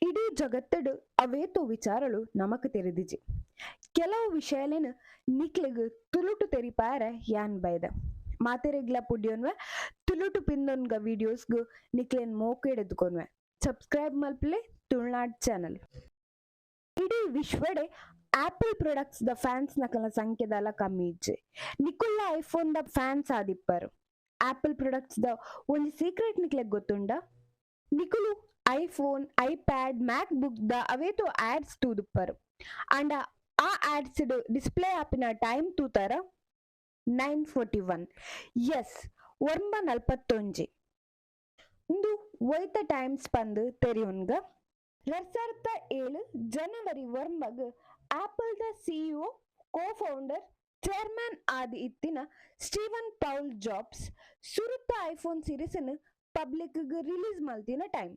ಇಡೀ ಜಗತ್ತುಡು ಅವೇತೋ ವಿಚಾರಲು ನಮಕ್ ತೆರಿದಿಜಿ. ಕೆಲವು ವಿಷಯಲೆನ್ ನಿಕ್ಲೆಗ್ ತುಳುಟು ತೆರಿಪಾಯೆರೆ ಯಾನ್ ಬೈದೆ. ಮಾತೆರೆಗ್ಲ ಪುಡ್ಯೊನ್ವೆ ತುಳುಟು ಪಿಂದೊನ್ಗ ವೀಡಿಯೋಸ್ಗ್ ನಿಕ್ಲೆನ್ ಮೋಕೆಡ್ ಎದ್ಕೊನ್ವೆ. ಸಬ್ಸ್ಕ್ರೈಬ್ ಮಲ್ಪುಲೆ ತುಳುನಾಡ್ ಚಾನೆಲ್. ಇಡೀ ವಿಶ್ವಡೆ ಆಪಲ್ ಪ್ರೊಡಕ್ಟ್ಸ್ ದ ಫ್ಯಾನ್ಸ್ ನಕಲ್ನ ಸಂಖ್ಯೆ ದಾಲ ಕಮ್ಮಿ ಇಜ್ಜಿ. ನಿಕುಲ್ಲ ಐಫೋನ್ ದ ಫ್ಯಾನ್ಸ್ ಆದಿಪ್ಪರ್. ಆಪಲ್ ಪ್ರೊಡಕ್ಟ್ಸ್ ದ ಒಂಜಿ ಸೀಕ್ರೆಟ್ ನಿಕ್ಲೆಗ್ ಗೊತ್ತುಂಡ? ನಿಕುಲು ಐಫೋನ್, ಐಪ್ಯಾಡ್, ಮ್ಯಾಕ್ ಬುಕ್ ದ ಅವೇತೋ ಆಡ್ಸ್ ತೂದುಪ್ಪರ್. ಆಂಡ ಆ ಆಡ್ಸ್ ಡ್ ಡಿಸ್ಪ್ಲೇ ಆಪಿನ ಟೈಮ್ ತೂತರ? 9:41. ಯೆಸ್ 9:41. ಉಂದು ಒಯ್ತ ಟೈಮ್ಸ್ ಪಂದ್ ತೆರಿಯೊನ್ಗ. 2007 ಜನವರಿ 9 ಗ್ ಆಪಲ್ ದ ಸಿಇಒ, ಕೋ ಫೌಂಡರ್, ಚೇರ್ಮನ್ ಆದ್ ಇತ್ತಿನ ಸ್ಟೀವನ್ ಪೌಲ್ ಜಾಬ್ಸ್ ಸುರುತ ಐಫೋನ್ ಸೀರೀಸ್ ನ್ ಪಬ್ಲಿಕ್ ಗ್ ರಿಲೀಸ್ ಮಲ್ತಿನ ಟೈಮ್.